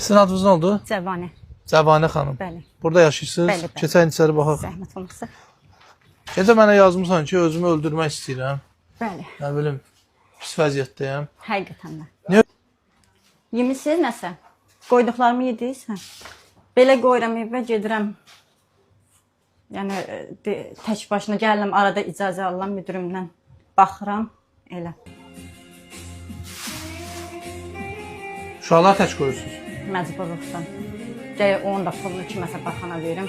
Sizin adınız nə oldu? Cəvanə. Cəvanə xanım. Bəli. Burada yaşayırsınız. Bəli, bəli. Keçən içəri baxaq. Zəhmət olmasa. Gecə mənə yazmısan ki, özümü öldürmək istəyirəm. Bəli. Nə bilim, pis vəziyyətdəyəm. Həqiqətən də. Niyə? Yemisiz nəsə? Qoyduqlarımı yediniz? Hə. Belə qoyuram evə gedirəm. Yəni tək başına gəlirəm, arada icazə alıram müdürümdən. Baxıram elə. Uşaqları tək qoyursunuz. Məcburluqdan. Gəlir onun da pulunu kiməsə baxana verim.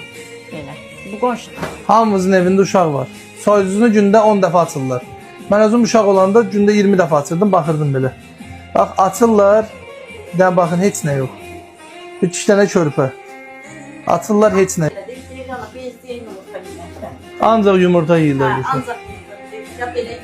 Belə. Bu qonşu Hamımızın evində uşaq var. Soyuducunu gündə 10 dəfə açırlar. Mən özüm uşaq olanda gündə 20 dəfə açırdım, baxırdım belə. Bax, açırlar, bir dənə baxın, heç nə yox. 3 dənə körpə. Açırlar, heç nə. Ancaq yumurta yeyirlər bu uşaq. Ancaq ya belə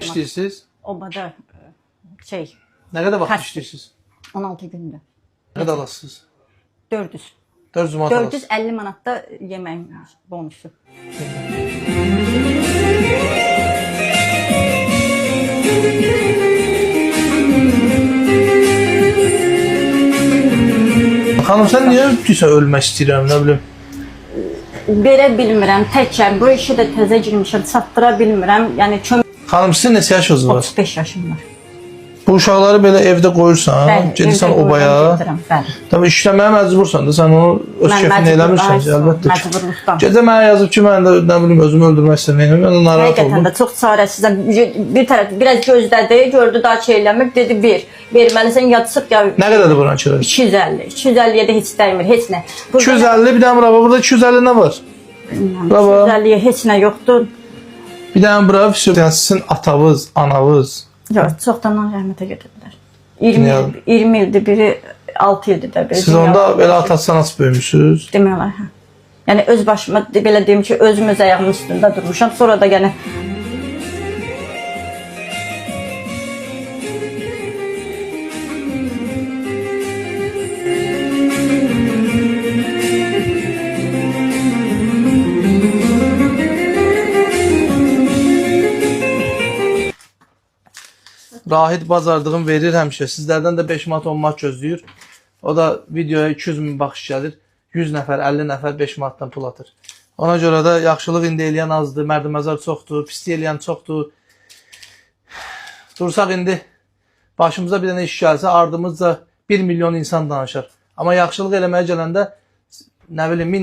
İşləyirsiniz? obada şey Nə qədər vaxt Kaç? işləyirsiniz? 16 gündür. Nə qədər alasınız? 400. 400 manat alasınız. 450 manat da yemək bonusu. Xanım, sən niyə deyirsən ölmək istəyirəm, nə bilim? Verə bilmirəm, təkəm. Bu işə də təzə girmişəm, çatdıra bilmirəm. Yəni kömək Xanım, sizin neçə yaşınız var? 35 yaşım var. Bu uşaqları belə evdə qoyursan, Bəli, gedirsən evdə qoyuram, obaya. gedirəm, bəli. Tabii işləməyə məcbursan da, sən onu öz Mən keyfinlə məcbur- eləmirsən ay, ki, əlbəttə ki. Məcburluqdan. Gecə mənə yazıb ki, mən də nə bilim özümü öldürmək istəməyəm. Mən də narahat Həqiqətən oldum. də çox çarəsizəm. Bir tərəf biraz gözlədi, gördü daha şey eləmir, dedi ver. Verməlisən ya çıx ya Nə qədərdir buranın kirayəsi? 250. 250-yə də heç dəymir, heç nə. Burada 250 bir dənə bura, burada 250 nə var? Bravo. 250-yə heç nə yoxdur. Bir dənə bura, yəni sizin atavız, anavız. Yox, çoxdan rəhmətə gediblər. 20 Niyə? il, 20 ildir biri, 6 ildir də biri. Siz onda belə atası anası böyümüsüz. Demək olar, hə. Yəni öz başıma belə deyim ki, özüm öz ayağımın üstündə durmuşam. Sonra da yəni Rahid bacardığım verir həmişə. Sizlərdən də 5 manat 10 manat gözləyir. O da videoya 200 min baxış gəlir. 100 nəfər, 50 nəfər 5 manatdan pul atır. Ona görə də yaxşılıq indi eləyən azdır, mərdməzar çoxdur, pislik eləyən çoxdur. Dursaq indi başımıza bir dənə iş gəlsə ardımızca 1 milyon insan danışar. Amma yaxşılıq eləməyə gələndə nə bilim 1000